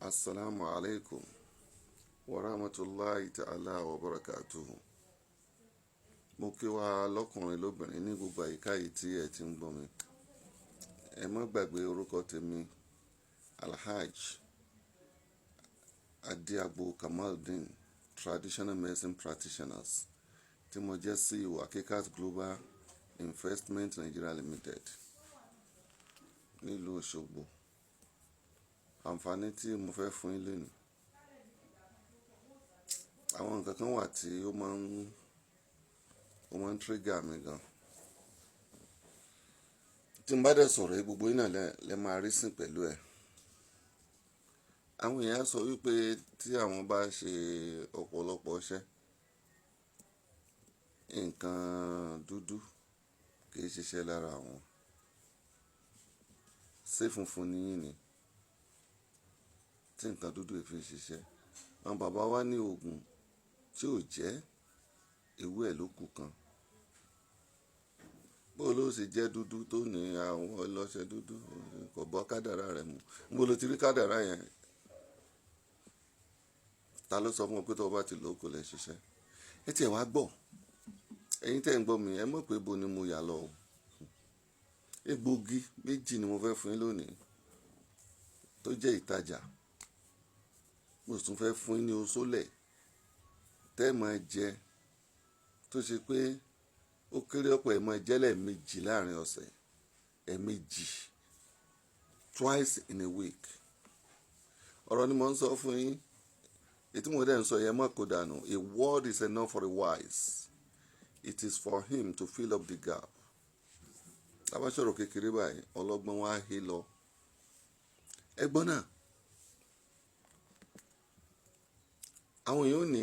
Assalamu alaikum wa rahmatulahi ta'ala wa barakatuhu. Mo kí wa lọ́kùnrin lóbìnrin ní gbogbo àyíká yìí tí ẹ ti ń gbọ́ mi. Ẹ má gbàgbé orúkọ tèmi, Alhaj Adiagbo Kamaldeen, Traditional Medicine Practitioners, tí mo jẹ́ CEO Akekat Global Investment Nigeria Limited nílùú Òṣogbo. Àǹfààní tí mo fẹ́ fún yín lénìí. Àwọn nǹkan kan wà tí ó máa ń trigger mi gan. Tí n bá dẹ̀ sọ̀rọ̀ yìí, gbogbo yín náà lẹ máa rí sìn pẹ̀lú ẹ̀. Àwọn èèyàn sọ wípé tí àwọn bá ṣe ọ̀pọ̀lọpọ̀ iṣẹ́, nǹkan dúdú kì í ṣiṣẹ́ lára àwọn. Ṣé funfun ni yín ni? Tí nǹkan dúdú yìí fi ń ṣiṣẹ́. Àwọn bàbá wa ní òògùn tí ò jẹ́ ewé ẹ̀ ló kù kan. Bó ló ṣe jẹ́ dúdú tó ní àwọn ọlọ́ṣẹ dúdú kò bọ́ kádàrá rẹ̀ mu. Níbo lo ti rí kádàrá yẹn? Ta ló sọ fún ọ pé tó o bá ti lò ó kò lè ṣiṣẹ́? Ẹ tí ẹ wá gbọ́. Ẹ̀yin tí ẹ̀ ń gbọ́ mi, ẹ mọ̀ pé ibo ni mo yà lọ o. Egbòogi méjì ni mo fẹ́ fún yín lónìí tó jẹ́ ìtajà. Mo sì tún fẹ́ fún yín ní oṣólẹ̀ tẹ́ ẹ máa jẹ tó ṣe pé ó kéré ọ̀pọ̀ ẹ máa jẹ lẹ́ẹ̀mejì láàrin ọ̀sẹ̀, ẹ̀ẹ̀mejì, twice in a week. Ọ̀rọ̀ ni mò ń sọ fún yín. Èyí tí mo dẹ̀ ń sọ yẹn, má kó dànù. A word is enough for the wise. It is for him to fill up the gap. Tá bá sọ̀rọ̀ kékeré báyìí, ọlọ́gbọ́n wá hé lọ. Ẹ gbọ́ náà. Àwọn èèyàn ò ní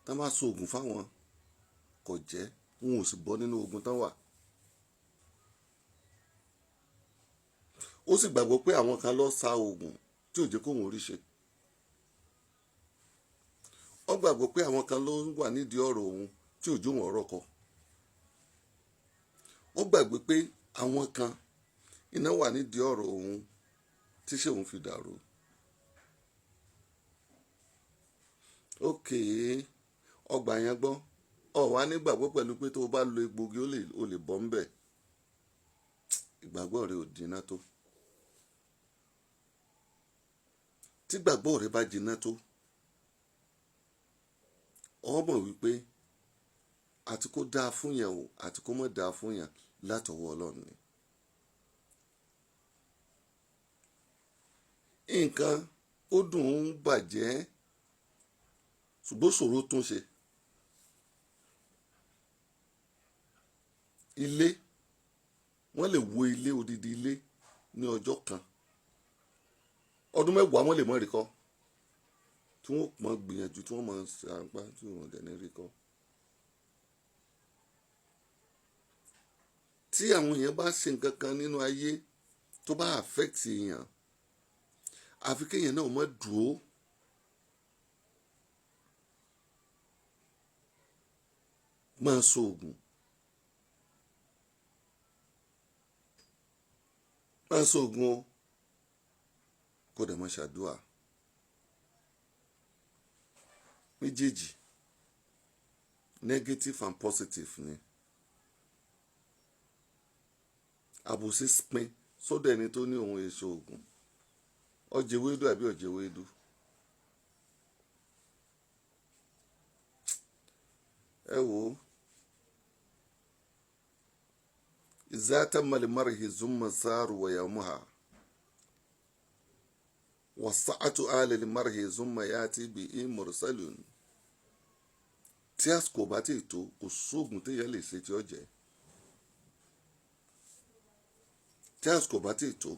tí wọ́n bá so òògùn fáwọn kò jẹ́, wọn ò sì bọ́ nínú ogun tán wà. Ó sì gbàgbọ́ pé àwọn kan ló sa òògùn tí ò jẹ́ kó òun rí ṣe. Ó gbàgbọ́ pé àwọn kan ló wà nídìí ọ̀rọ̀ òun tí ò jẹ́ òun ọ̀rọ̀ kọ. Ó gbàgbé pé àwọn kan iná wà nídìí ọ̀rọ̀ òun tí ṣé òun fi dàrú. Okay, ọgbà yẹn gbọ́. Ọ wá nígbàgbọ́ pẹ̀lú pé tó o bá lo egbòogi ó lè bọ́ ńbẹ̀. Ìgbàgbọ́ rẹ ò jiná tó. Tí ìgbàgbọ́ rẹ bá jiná tó, ọ mọ̀ wípé àti kó dáa fún yẹn o àti kó má dáa fún yẹn látọwọ́ Ọlọ́run ni. Nǹkan ó dùn ún bàjẹ́ ṣùgbọ́n ṣòro tún ṣe. Ilé, wọ́n lè wó ilé odidi ilé ní ọjọ́ kan. Ọdún mẹ́wàá wọ́n lè má rí kọ́. Tí wọ́n mọ̀ gbìyànjú tí wọ́n mọ̀ ṣe àǹpá tí wọ́n dẹ̀ ní rí kọ́. Tí àwọn èèyàn bá ṣe nǹkan kan nínú ayé tó bá affect èèyàn, àfi kí èèyàn náà má dúró. Máa so òògùn. Máa so òògùn o. Kó dẹ̀ máa ṣàdúà. Méjèèjì, negative and positive ni. Àbòsí pín sọ́dọ̀ ẹni tó ní òun èso òògùn. Ó jẹ ewédú àbí ò jẹ ewédú? Ẹ wò ó. Iza tamma limarhi zumma saru wa yawmuha. Wasa'atu ali limarhi zumma yati bihi mursalun. Tí àsìkò bá ti tó, kò sóògùn tí èèyàn lè ṣe tí ó jẹ́. Tí àsìkò bá ti tó,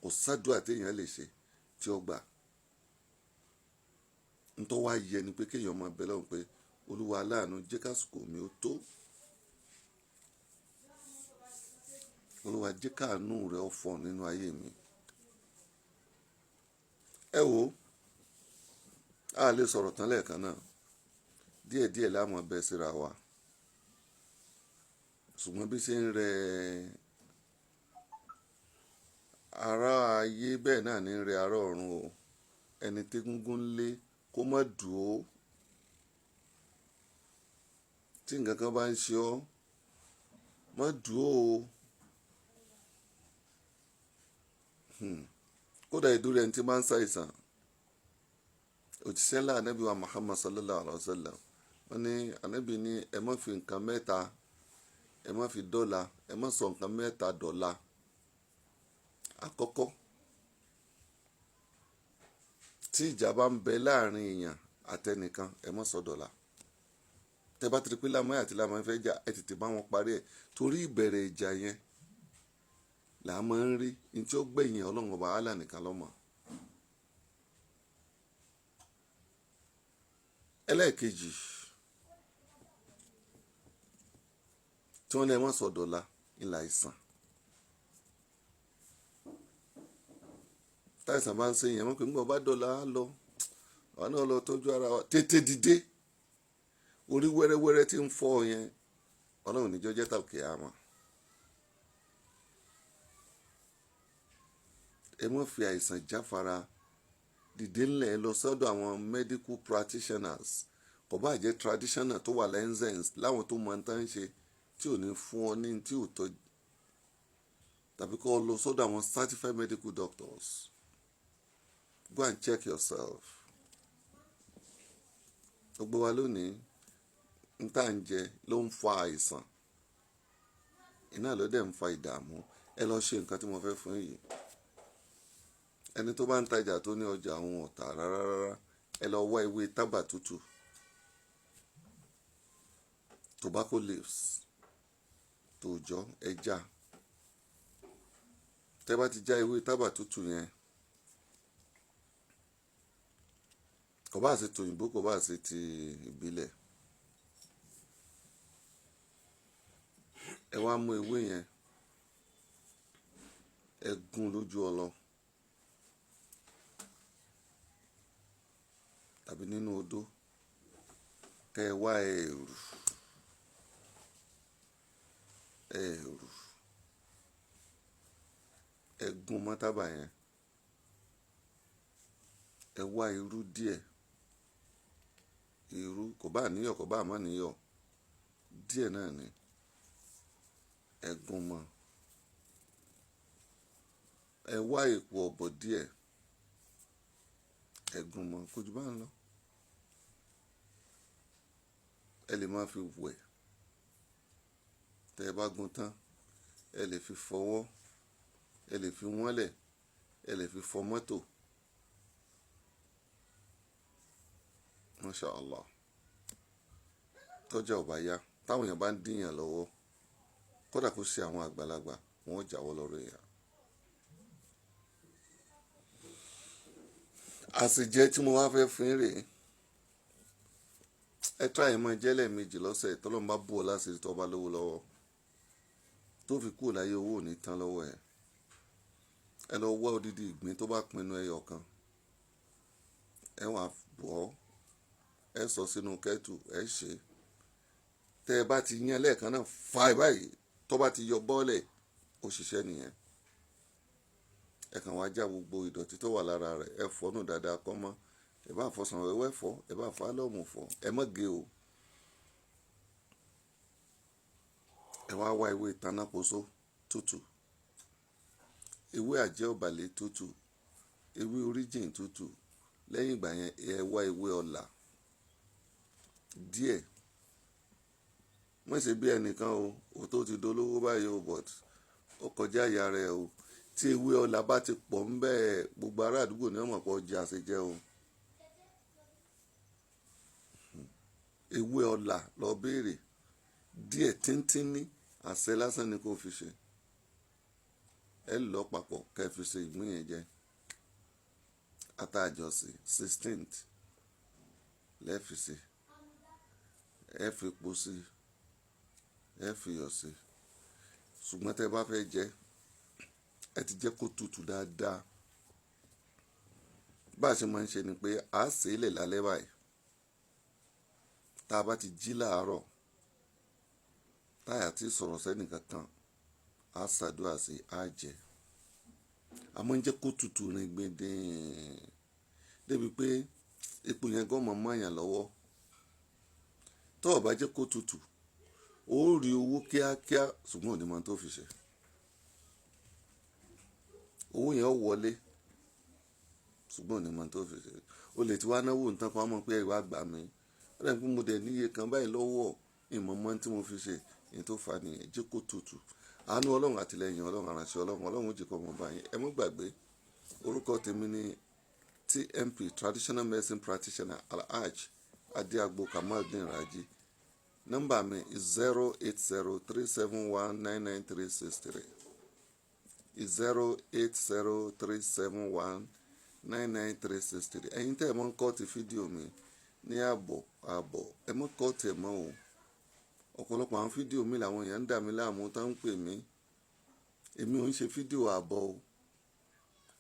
kò sádùá tí èèyàn lè ṣe tí ó gbà. Ntọ́ wá yẹ ni pé kí èèyàn máa bẹ lọ́hùn pé Olúwa aláàánú jẹ́ kásìkò mi ó tó. Olúwa jẹ́ káàánú rẹ ó fọ̀ nínú ayé mi. Ẹ wò ó, a lè sọ̀rọ̀ tán lẹ́ẹ̀kan náà. Díẹ̀díẹ̀ la máa bẹ síra wa. Ṣùgbọ́n bí ṣe ń rẹ ará ayé bẹ́ẹ̀ náà ní rẹ ará ọ̀run o. Ẹni tégúngún lé kó má dùn ó. Tí nǹkan kan bá ń ṣe ọ́, má dùn ó o. Kódà ìdúró ẹni tí máa ń ṣàìsàn. Òjíṣẹ́ ńlá Ànábì wa Muhammad sallallahu alaihi wasallam. Wọ́n ní Ànábì ní ẹ má fi nǹkan mẹ́ta, ẹ má fi dọ́là, ẹ má sọ nǹkan mẹ́ta dọ́là. Àkọ́kọ́, tí ìjà bá ń bẹ láàrin èèyàn àtẹnìkan, ẹ má sọ dọ́là. Tẹ bá ti rí pé lámọ́yà àti lámọ́yà fẹ́ jà, ẹ tètè bá wọn parí ẹ̀. Torí ìbẹ̀rẹ̀ ìjà yẹn là á máa ń rí ní tí ó gbẹ̀yìn Ọlọ́run Ọba Allah nìkan ló mọ̀. Ẹlẹ́ẹ̀kejì, tí wọ́n ní ẹ má sọ dọ́là, ńlá ìsàn. Táìsàn bá ń ṣe èèyàn, wọ́n pè nígbà bá dọ́là á lọ, àwa náà lọ tọ́jú ara wa, tètè dìde. Orí wẹ́rẹ́wẹ́rẹ́ tí ń fọ́ yẹn, Ọlọ́run níjọ́ jẹ́ tàbí àmọ́. Ẹ má fi àìsàn jáfara. Dìde ńlẹ̀ lọ sọ́dọ̀ àwọn medical practitioners. Kò bá jẹ́ traditional tó wà licensed, láwọn tó mọ tán ń ṣe tí ò ní fún ọ ní tí ò tọ́, tàbí kó lọ sọ́dọ̀ àwọn certified medical doctors. Go and check yourself. Gbogbo wa lónìí, n tá ń jẹ ló ń fa àìsàn. Iná ló dẹ̀ ń fa ìdààmú. Ẹ lọ ṣe nǹkan tí mo fẹ́ fún yìí. Ẹni tó bá ń tajà tó ní ọjà àwọn ọ̀tá rárá rárá, ẹ lọ wá ewé tábà tútù, tobacco leaves, tòòjọ́, ẹja. Tẹ bá ti já ewé tábà tútù yẹn, kò bá ṣe tòyìnbó, kò bá ṣe ti ìbílẹ̀. Ẹ wá mú ewé yẹn, ẹ gún lójú ọlọ tàbí nínú odó, kẹ wá ẹ̀rù, ẹ̀rù, ẹ gún mọ́ tábà yẹn. Ẹ wá irú díẹ̀, irú kò bá níyọ̀, kò bá má níyọ̀, díẹ̀ náà ni ẹ gún mọ́. Ẹ wá èpo ọ̀bọ̀ díẹ̀, ẹ gún mọ́, kò jù bá ń lọ. Ẹ lè máa fi wẹ̀. Tẹ bá gún tán, ẹ lè fi fọwọ́, ẹ lè fi wọ́nlẹ̀, ẹ lè fi fọ mọ́tò. Masha Allah. Tọ́jà ò bá yá, táwọn èèyàn bá ń díyàn lọ́wọ́, kódà kó ṣe àwọn àgbàlagbà, wọ́n ó jáwọ́ lọ́rọ̀ èèyàn. Àsèjẹ tí mo wá fẹ́ fún yín rèé. Ẹ try ẹ máa jẹ lẹ́ẹ̀mejì lọ́sẹ̀, tọ́lọ́run bá bù ọ́ láṣìírí tó bá lówó lọ́wọ́. Tó fi kúrò láyé owó ò ní tán lọ́wọ́ ẹ. Ẹ lọ wá odidi ìgbín tó bá pinnu ẹyọ kan. Ẹ wá bọ̀ ọ́, ẹ sọ sínú kẹ́tù, ẹ ṣe. Tẹ ẹ bá ti yán lẹ́ẹ̀kan náà, fà báyìí, tó bá ti yọ bọ́ọ̀lẹ̀, ó ṣiṣẹ́ nìyẹn. Ẹ kàn wá já gbogbo ìdọ̀tí tó wà lára rẹ̀, ẹ fọ́nù dáadáa kọ́ mọ́. Ẹ bá fọsàn wẹ́wẹ́ fọ́, ẹ bá fọ́ álọ́ọ̀mù fọ́, ẹ má gé o. Ẹ wá wá ewé tanáposo tútù, ewé àjẹ́ ọ̀bàlẹ̀ tútù, ewé oríjìn tútù. Lẹ́yìn ìgbà yẹn, ẹ wá ewé ọlà díẹ̀. Má ṣe bí ẹnìkan o, o tó ti dolówó báyìí o, but ó kọjá ìyá rẹ o. Tí ewé ọlà bá ti pọ̀ ń bẹ́ẹ̀, gbogbo ará àdúgbò ni wọ́n mọ̀ pé ó jẹ àṣejẹ o. Ewé ọlà lọ béèrè díẹ̀ tíntínní, àṣẹ lásán ni kó fi ṣe. Ẹ lọ papọ̀ kí ẹ fi ṣe ìgbín yẹn jẹ. Ata àjọsìn 16th lẹ fi ṣe. Ẹ fi epo sí, ẹ fi iyọ̀ sí. Ṣùgbọ́n tí ẹ bá fẹ́ jẹ, ẹ ti jẹ́ kó tutù dáadáa. Bá ṣe máa ń ṣe ni pé a sè é lẹ̀ lálẹ́ báyìí. Tá a bá ti jí láàárọ̀, táyà tí sọ̀rọ̀ sẹ́ni kankan, a ṣàdúrà sí, a jẹ. A máa ń jẹ́ kó tutù rìn gbìndín débi pé epo yẹn gan máa mọ́ èèyàn lọ́wọ́. Tó o bá jẹ́ kó tutù, ó rí owó kíákíá, ṣùgbọ́n ò ní mọ ohun tó fi ṣe. Owó yẹn ó wọlé, ṣùgbọ́n ò ní mọ ohun tó fi ṣe. O lè ti wá náwó nǹkan kan mọ̀ pé ẹ wá gbà mí. Ó dà bí pé mo dẹ̀ ní iye kan báyìí lọ́wọ́, ìmọ̀ mọ́ tí mo fi ṣe, èyí tó fà á nìyẹn. Jẹ́ kó tutù. Àánú Ọlọ́run, àtìlẹ́yìn Ọlọ́run, àránṣẹ́ Ọlọ́run, Ọlọ́run ó jẹ́ kó mọ̀ bá yín. Ẹ má gbàgbé, orúkọ tèmi ni TMP, Traditional Medicine Practitioner, Alhaj Adiagbo Kamaldeen Raji. Nọ́mbà mi is 08037199363, 08037199363. Ẹ̀yin tẹ́ ẹ mọ́ ń cut fídíò mi ní ààbọ̀ ààbọ̀, ẹ mọ́ cut ẹ̀ mọ́ o. Ọ̀pọ̀lọpọ̀ àwọn fídíò mi làwọn èèyàn ń dà mí láàmú tá ń pè mí. Èmi ò ń ṣe fídíò ààbọ̀ o.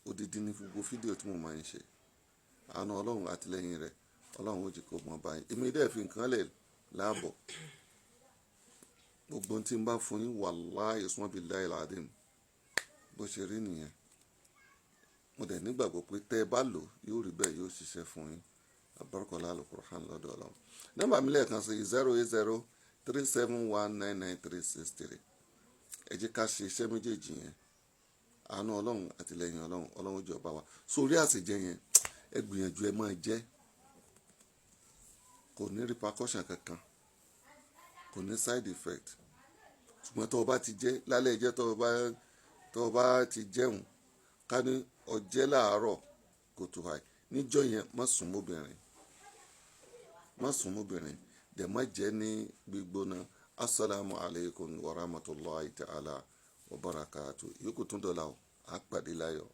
Odidi ni gbogbo fídíò tí mo máa ń ṣe. Àánú Ọlọ́run, àtìlẹ́yìn rẹ̀, Ọlọ́run ó jẹ́ kó mọ̀ báyìí. Èmi dẹ̀ fi nǹkan lẹ̀ láàbọ̀. Gbogbo ohun tí n bá fún yín, wàláhì summa billahi al-azim, bó ṣe rí nìyẹn. Mo dẹ̀ nígbàgbọ́ pé tẹ́ ẹ bá lò, yóò rí bẹ́ẹ̀, yóò ṣiṣẹ́ fún yín. Àbárúkọlá Al-Qur'an lọ́dọ̀ Ọlọ́run. Nọ́mbà mi lẹ́ẹ̀kan sí, 08037199363. Ẹ jẹ́ ká ṣe iṣẹ́ méjèèjì yẹn. Àánú Ọlọ́run, àtìlẹ́yìn Ọlọ́run, Ọlọ́run jọ̀ọ́ bá wa. Sórí àsèjẹ yẹn, ẹ gbìyànjú, ẹ máa jẹ. Kò ní repercussion kankan, kò ní side effect. Ṣùgbọ́n tó o bá ti jẹ lálẹ́ ìjẹ́, tó o bá ti jẹun, ká ní ó jẹ láàárọ̀ kùtù àì níjọ́ yẹn, má sùn mọ́bìnrin, má sùn mọ́bìnrin dẹ̀, má jẹ́ ní gbígbóná. Assalamu alaikum wa rahmatulahi ta'ala wa barakatu. Yòókù tún dọ̀la o, á pàdé láyọ̀.